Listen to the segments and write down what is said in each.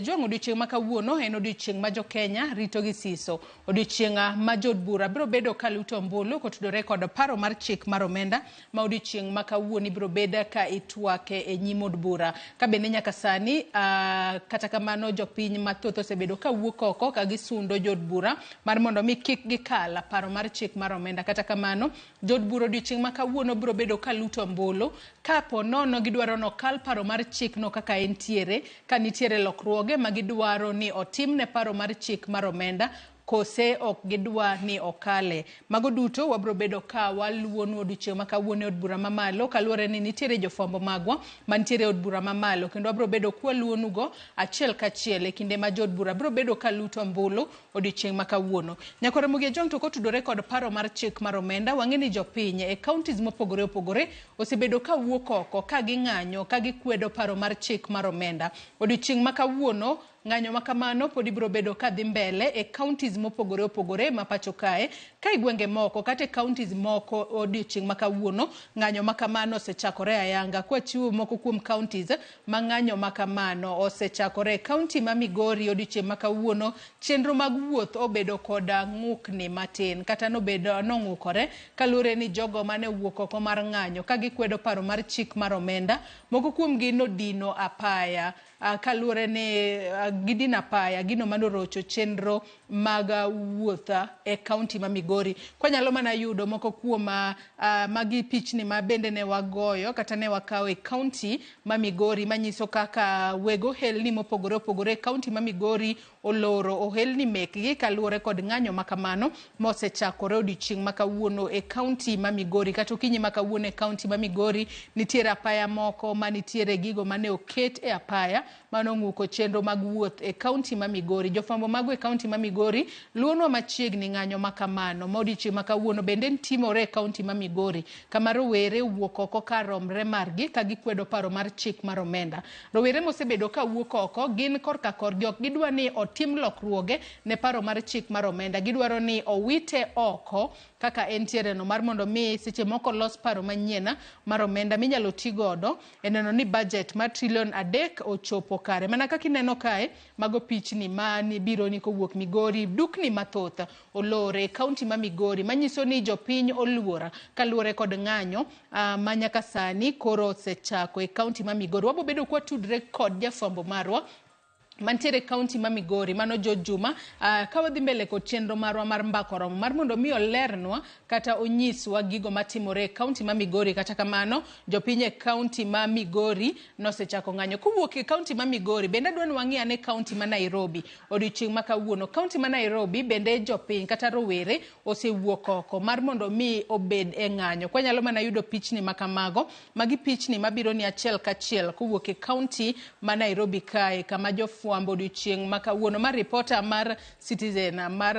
Ojwang' odiochieng' ma kawuono en odiochieng' ma jo-Kenya rito gi siso. Odiochieng' ma jood bura biro bedo ka luto ombulu kotudore kod paro mar chik mar omenda ma odiochieng' ma kawuono ibiro bed ka itwake e nyim od bura. Ka bende nyaka sani kata kamano jopiny mathoth osebedo ka wuok oko ka gisundo jood bura mar mondo mi kik gikal paro mar chik mar omenda. Kata kamano jood bura odiochieng' ma kawuono biro bedo ka luto ombulu ka po nono gidwaro ni okal paro mar chikno kaka entiere ka nitiere lokruoge ma gidwaro ni otim ne paro mar chik mar omenda kose ok gidwa ni okale. Mago duto wabro bedo ka waluwonu odiochieng' ma kawuono e od bura mamalo kaluwore ni nitiere jofwambo magwa mantiere e od bura mamalo kendo wabro bedo kwaluwonugo achiel kachiel e kinde ma jood bura bro bedo ka luto ombulu odiochieng' ma kawuono. Nyakwar Ramogi Ajwang' to kotudore kod paro mar chik mar omenda wang'e ni jopiny e counties mopogore opogore osebedo ka wuok oko ka ging'anyo ka gikwedo paro mar chik mar omenda. Odiochieng' ma kawuono ng'anyo ma kamano pod ibiro bedo ka dhi mbele e counties mopogore opogore ma pacho kae ka e gwenge moko kata e counties moko odiochieng' ma kawuono ng'anyo ma kamano osechakore ayanga. Kwachiwo moko kuom counties ma ng'anyo ma kamano osechakore. County ma Migori odiochieng' ma kawuono chenro mag wuoth obedo koda ng'ukni matin kata nobedo nong'ukore kaluwore ni jogo mane owuok oko mar ng'anyo ka gikwedo paro mar chik mar omenda moko kuomgi nodino apaya kaluwore ni gidino apaya gino manorocho chenro mag wuoth e county ma Migori. Kwanyalo mana yudo moko kuom magi pichni ma bende ne wagoyo kata ne wakawo e county ma Migori manyiso kaka weg ohelni mopogore opogore e county ma Migori oloro ohelni mekgi kaluwore kod ng'anyo ma kamano mosechakore odiochieng' ma kawuono e county ma Migori. Kata okinyi ma kawuono e county ma Migori nitiere apaya moko manitiere gigo mane oket e apaya manong'uko chenro mag wuoth e county ma Migori. Jofwambo mago e county ma Migori luwonwa machiegni ng'anyo ma kamano ma odiochieng' ma kawuono bende timore e county ma Migori kama rowere owuok oko kar romre margi ka gikwedo paro mar chik mar omenda. Rowere mosebedo ka wuok oko gin korka korgi ok gidwa ni otim lokruoge ne paro mar chik mar omenda. Gidwaro ni owite oko kaka entiere no mar mondo mi seche moko los paro manyien mar omenda minyalo ti godo e neno ni budget mar trilion 3 ochopo kare. Mana kaka ineno kae, mago pichni ma biro ni kowuok Migori, dukni mathoth olor e county ma Migori manyiso ni jopiny oluor kaluwore kod ng'anyo ma nyaka sani koro osechako e county ma Migori. Wabo bedo kwatudre kod jafwambo marwa mantiere county ma Migori, mano George Juma, ka wadhi mbele kod chenro marwa mar mbako romo mar mondo mi olernwa kata onyiswa gigo matimore e county ma Migori. Kata kamano jopiny e county ma Migori nosechako ng'anyo. Kowuok e county ma Migori bende adwa ni wang'i ane county ma Nairobi odiochieng' ma kawuono. County ma Nairobi bende jopiny kata rowere osewuok oko mar mondo mi obed e ng'anyo. Kwanyalo mana yudo pichni ma kamago, magi pichni mabiro ni achiel kachiel kowuok e county ma Nairobi kae kama jofwambo odiochieng' ma kawuono ma reporter mar Citizen mar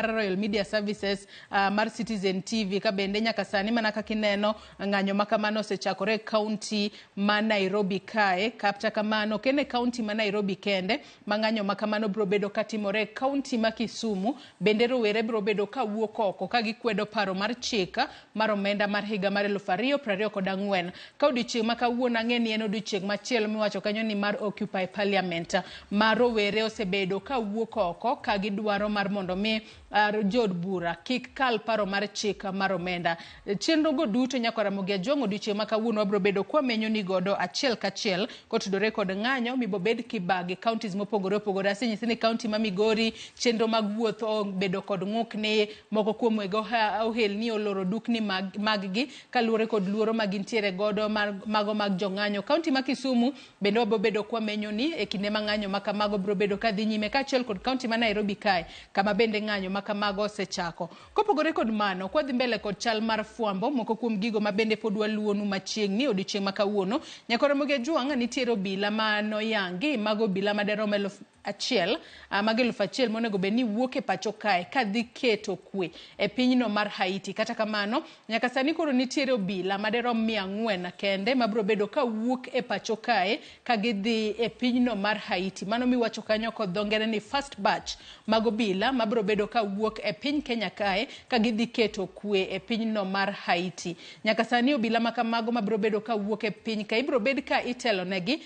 Royal Media Services mar Citizen TV ka bende nyaka sani mana kaka ineno ng'anyo ma kamano osechakore e county ma Nairobi kae. Kata kamano ok en e county ma Nairobi kende ma ng'anyo ma kamano biro bedo katimore e county ma Kisumu bende rowere biro bedo ka wuok oko ka gikwedo paro mar chik mar omenda mar higa mar 2024. Ka odiochieng' ma kawuono ang'e ni en odiochieng' machielo miwacho kanyo ni mar Occupy Parliament ma rowere osebedo ka wuok oko ka gidwaro mar mondo mi jood bura kik kal paro mar chik mar omenda. Chenro go duto nyakwar Ramogi Ajwang' odiochieng' ma kawuono wabiro bedo kwamenyo ni godo achiel kachiel kotudore kod ng'anyo mibobed kibage counties mopogore opogore. Asenyisi ni county ma Migori chenro mag wuoth obedo kod ng'ukni, moko kuom weg ohelni oloro dukni mag-gi kaluwore kod luoro ma gintiere godo mago mag jong'anyo. County ma Kisumu bende wabiro bedo kwamenyo ni e kinde ma ng'anyo ma kamago biro bedo kadhi nyime kaachiel kod county ma Nairobi kae kama bende ng'anyo ma kamago osechako. Kopogore kod mano, kwadhi mbele kod chal mar fwambo, moko kuom gigo ma bende pod waluwonu machiegni odiochieng' ma kawuono, Nyakwar Ramogi Ajwang' nitiere obila ma noyangi, mago obila maderom achiel mag 1000 monego bed ni wuok e pacho kae kadhi keto kwe e pinyno mar Haiti. Kata kamano, nyaka sani koro nitiere obila maderom 400 kende mabiro bedo ka wuok e pacho kae ka gidhi e pinyno mar Haiti. Mano miwacho kanyo kod dho ngere ni first batch mag obila mabiro bedo ka wuok e piny Kenya kae ka gidhi keto kwe e pinyno mar Haiti. Nyaka sani obila ma kamago mabiro bedo ka wuok e piny ka ibiro bed ka itelonegi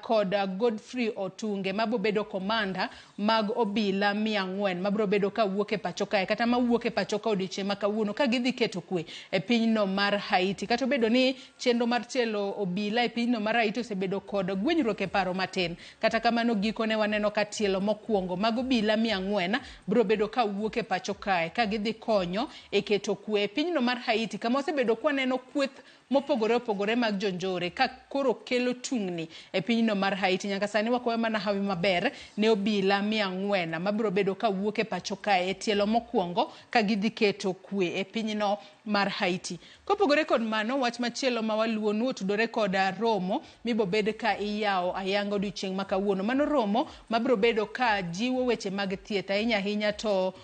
kod Godfrey Otunge mabiro bedo komanda mag obila 400 mabiro bedo ka wuok e pacho kae kata mawuok e pacho ka odiochieng' ma kawuono ka gidhi keto kwe e pinyno mar Haiti. Kata obedo ni chenro mar tielo obila e pinyno mar Haiti osebedo kod gwenyruok e paro matin, kata kamano gikone waneno ka tielo mokwongo mag obila 400 biro bedo ka wuok e pacho kae ka gidhi konyo e keto kwe e pinyno mar Haiti, kama osebedo kwaneno kweth mopogore opogore mag jonjore ka koro kelo tungni e pinyno mar Haiti. Nyaka sani wakwayo mana hawi maber ne obila 400 mabiro bedo ka wuok e pacho kae e tielo mokwongo ka gidhi keto kwe e pinyno mar Haiti. Kopogore kod mano, wach machielo ma waluwonu otudore kod romo mibobed ka iyawo ayanga odiochieng' ma kawuono. Mano romo mabiro bedo ka jiwo weche mag thieth ahinya ahinya to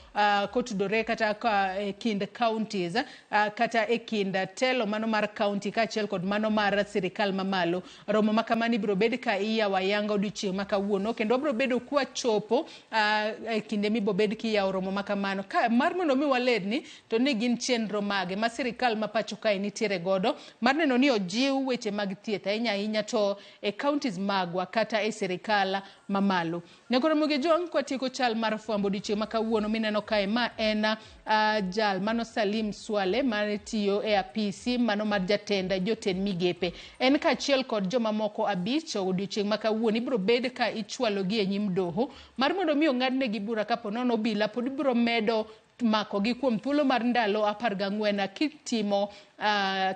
kotudore kata ka e kind counties kata e kind telo mano mar county kaachiel kod mano mar sirikal mamalo. Romo ma kamano ibiro bed ka iyawo ayanga odiochieng' ma kawuono kendo wabiro bedo kwachopo e kinde mibobed kiyawo romo ma kamano. Ka mar mondo mi walerni to ni gin chenro mage ma sirikal ma pacho kae nitiere godo mar neno ni ojiw weche mag thieth ahinya ahinya to e counties magwa kata e sirikal mamalo. Nyakoro Ramogi Ojwang' kwatieko chal mar fwambo odiochieng' ma kawuono mineno kae ma en jal mano Salim Swale mane tiyo e apisi mano mar jatend jotend migepe. En kaachiel kod jomamoko 5 odiochieng' ma kawuono ibiro bed ka ichwalogi e nyim doho mar mondo mi ong'adnegi bura kapo nono obila pod biro medo makogi kuom thuolo mar ndalo 14 kitimo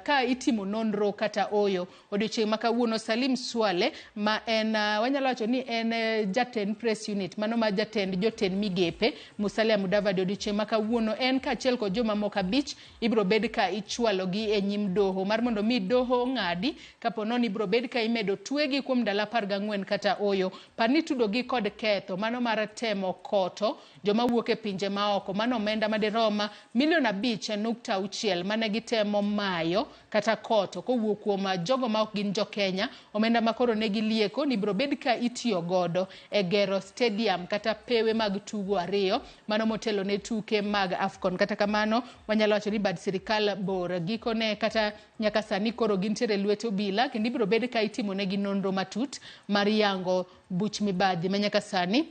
ka itimo nonro kata oyo. Odiochieng' ma kawuono Salim Swale ma en wanyalo wacho ni en jatend press unit mano ma jatend jotend migepe Musalia Mudavadi odiochieng' ma kawuono en kaachiel kod jomamoko 5 ibiro bed ka ichwalogi e nyim doho mar mondo mi doho ong'adi kapo nono ibiro bed ka imedo twegi kuom ndalo 14 kata oyo. Par ni itudogi kod ketho mano mar temo koto joma wuok e pinje maoko mano omenda madirom milion 5.6 mane gitemo mayo kata koto kowuok kuom jogo ma ok gin jo Kenya. Omenda ma koro ne gilieko ni ibiro bed ka itiyo godo e gero stadium kata pewe mag tugo 2 mano motelo ne tuke mag AFCON. Kata kamano wanyalo wacho ni bad sirikal bor gikone kata nyaka sani koro gintiere lwet obila kendo ibiro bed ka itimo negi nonro matut mar yango buch mibadhi ma nyaka sani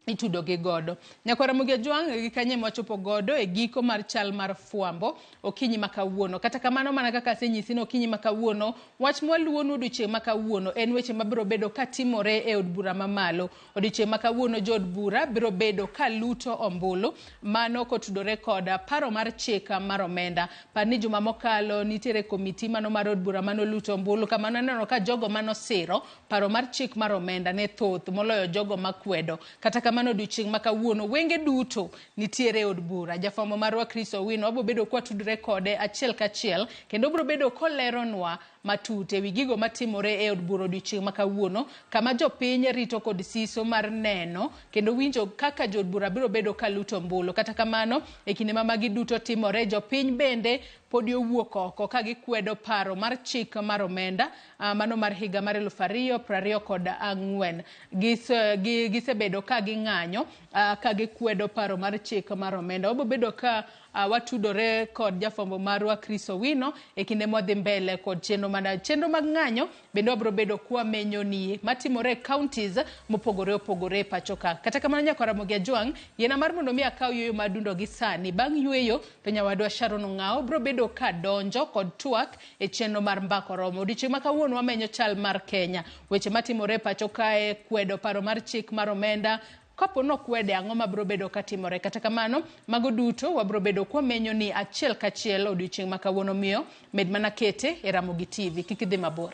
itudogi godo. Nyakwar Ramogi Ojwang' gi kanye mwachopo godo e giko mar chal mar fwambo okinyi ma kawuono. Kata kamano mana kaka asenyisi ni okinyi ma kawuono wach mwaluwonu odiochieng' ma kawuono en weche mabiro bedo katimore e od bura mamalo. Odiochieng' ma kawuono jood bura biro bedo kaluto ombulu mano kotudore kod paro mar chik mar omenda. Par ni juma mokalo nitiere komiti mano mar od bura manoluto ombulu kama naneno ka jogo manosiro paro mar chik mar omenda ne thoth moloyo jogo makwedo. Kata kamano odiochieng' ma kawuono wenge duto nitiere e od bura. Jafwambo marwa Chris Owino wabiro bedo kwatudore kode achiel kachiel kendo obiro bedo koleronwa matut ewi gigo matimore e od bura odiochieng' ma kawuono kama jopiny rito kod siso mar neno kendo winjo kaka jood bura biro bedo kaluto ombulu. Kata kamano e kinde ma magi duto timore jopiny bende podi owuok oko ka gikwedo paro mar chik mar omenda mano mar higa mar 2024. Gisebedo ka ging'anyo ka gikwedo paro mar chik mar omenda. Wabiro bedo ka watudore kod jafwambo marwa Chris Owino e kinde mwadhi mbele kod chenro mag ng'anyo bende wabiro bedo kwamenyo ni matimore e counties mopogore opogore e pacho ka. Kata kamano Nyakwar Ramogi Ojwang' yiena mar mondo mi akaw yueyo madundo gi sani. Bang' yueyo to nyawadwa Sharon Ong'awo biro bedo ka donjo kod twak e chenro mar Mbaka Oromo. Odiochieng' ma kawuono wamenyo chal mar Kenya, weche matimore e pacho kae, kwedo paro mar chik mar omenda kapo nokwede ang'o mabiro bedo katimore. Kata kamano mago duto wabiro bedo kwamenyo ni achiel kachiel odiochieng' ma kawuono. Miyo med mana kete e Ramogi TV, kik idhi mabor.